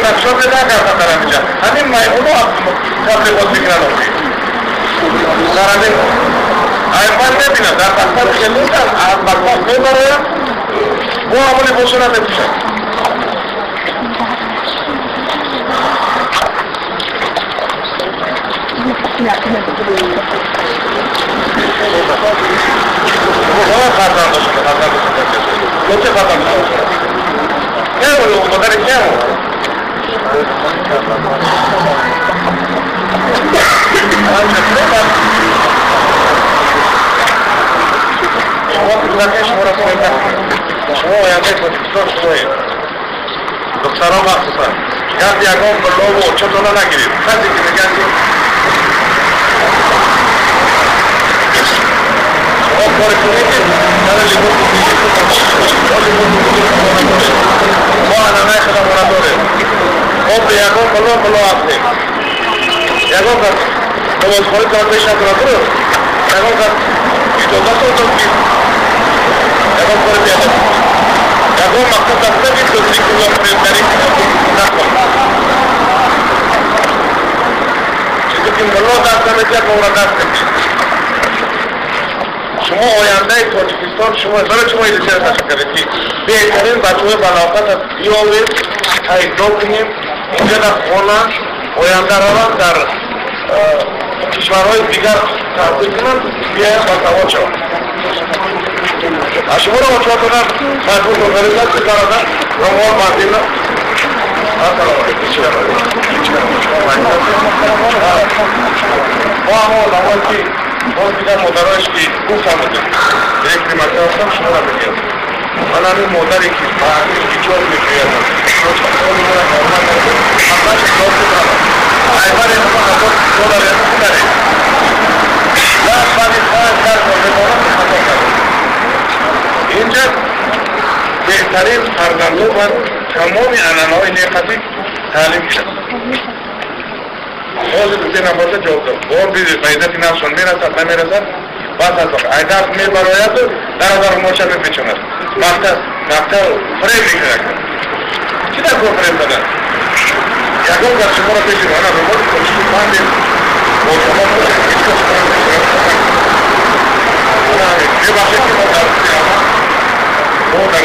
نقشه پیدا کردن در همینجا همین میمونو تبلیغات میکنن آخه در همین من نبینم در مکتب که نیستن از مکتب میبرایم با همون لباسو را میپوشن. فرزند داشته فرزند داشته فرزند داشته نه مادر نه شما آینده تاجیکستان شمایید دخترها مخصوصا گرد یگان بلا و چطور نگیرید کسی که میگن که شما کار کنید که در لباس ما انانه خودم نداریم ما به یگان بلا بلا هستیم یگان کس نمازخوانی تا بشن درست یگان کس اجازه دادم که یگان کار بیادم یگان مقصد دسته که دزدی کنم فریبگری کنم نکن چیزی که ملا دست نمیدید ما را دست نمیدید. شما آینده تاجیکستان شما برای شما ایده چرا تشکر کردید که بهترین بچه های بلاغت از بیاورید پیدا کنیم اینجا در خانه آینده را در کشورهای دیگر تحصیل کنند بیایم باسواد شوند. شما را بچه‌هاتون مجبور کنید که در روال بندیم. السلام علیکم. ما هم آدمایی که باز دیگر مادرایش که گفتم بودیم دиректори мактаб ҳастам шумо ра мегӯям ман ҳамин модаре ки ба ҳамин ҳиҷоб мегӯяд инҷа беҳтарин фарзандо бар тамоми анъанаҳои неқатӣ таълим гиранд. ҳозир се нафарша ҷавоб дод. Бор бидид ба иззати нафсшон мерасад намерасад бас аз айдарс мебарояду дар моча мепечонад. Мактаб фреб мекунад. Чӣ дар кор фреб задан? Ягон кас шуморо пеши ана румоли тоҷики бандем бо шумо ҳеҷ кас шуморо мебахшед ки мо дар мо дар